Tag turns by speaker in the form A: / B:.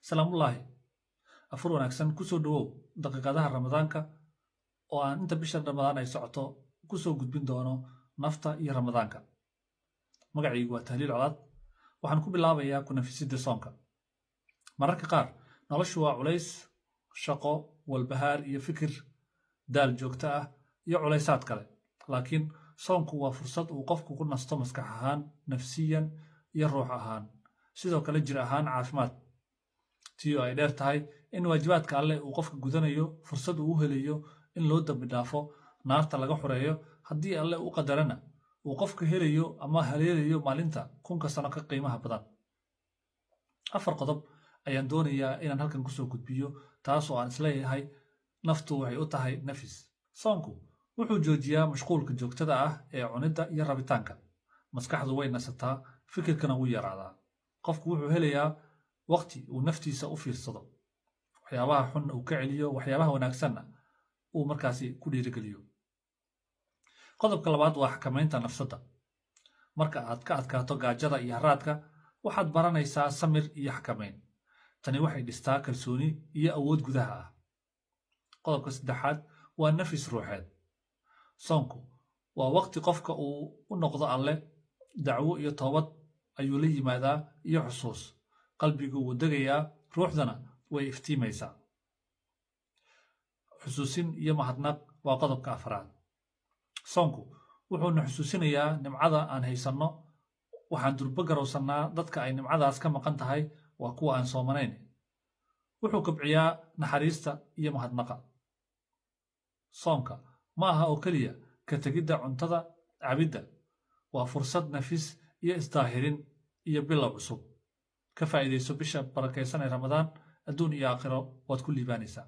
A: Salaamullaahi, afur wanaagsan. Kusoo dhowow daqiiqadaha Ramadaanka oo aan inta bisha Ramadaan ay socoto kusoo gudbin doono nafta iyo Ramadaanka. Magacaygu waa Tahliil Colaad. Waxaan ku bilaabayaa ku nafisidda soonka. Mararka qaar noloshu waa culays shaqo, walbahaar iyo fikir, daal joogto ah iyo culaysaad kale, laakiin soonku waa fursad uu qofku ku nasto maskax ahaan, nafsiyan iyo ruux ahaan, sidoo kale jir ahaan caafimaad. Tii oo ay dheer tahay in waajibaadka Alleh uu qofka gudanayo, fursad uu u helayo in loo dambi dhaafo, naarta laga xureeyo, haddii Alle u qadarana uu qofka helayo ama haleelayo maalinta 1000-ka sano ka qiimaha badan. Afar qodob ayaan doonayaa inaan halkan kusoo gudbiyo, taas oo aan isleeyahay naftu waxay u tahay nafis. Soonku wuxuu joojiyaa mashquulka joogtada ah ee cunidda iyo rabitaanka. Maskaxdu way nasataa, fikirkana wuu yaraadaa. Qofku wuxuu helayaa waqti uu naftiisa u fiirsado, waxyaabaha xunna uu ka celiyo, waxyaabaha wanaagsanna uu markaasi ku dhiirigeliyo. Qodobka labaad waa xakamaynta nafsadda. Marka aad ka adkaato gaajada iyo haraadka, waxaad baranaysaa samir iyo xakamayn. Tani waxay dhistaa kalsooni iyo awood gudaha ah. Qodobka saddexaad waa nafis ruuxeed. Soonku waa waqti qofka uu u noqdo Alle. Dacwo iyo toobad ayuu la yimaadaa iyo xusuus. Qalbigu wuu degayaa, ruuxdana way iftiimaysaa. Xusuusin iyo mahadnaq waa qodobka afraad. Soonku wuxuuna xusuusinayaa nimcada aan haysanno. Waxaan durbo garowsannaa dadka ay nimcadaas ka maqan tahay, waa kuwa aan soomanayn. Wuxuu kobciyaa naxariista iyo mahadnaqa. Soonka ma aha oo keliya ka tegidda cuntada cabidda, waa fursad nafis iyo isdaahirin iyo bilow cusub. Ka faa'iidayso bisha barakaysan ee Ramadaan. Adduun iyo aakhiro waad ku liibaanaysaa.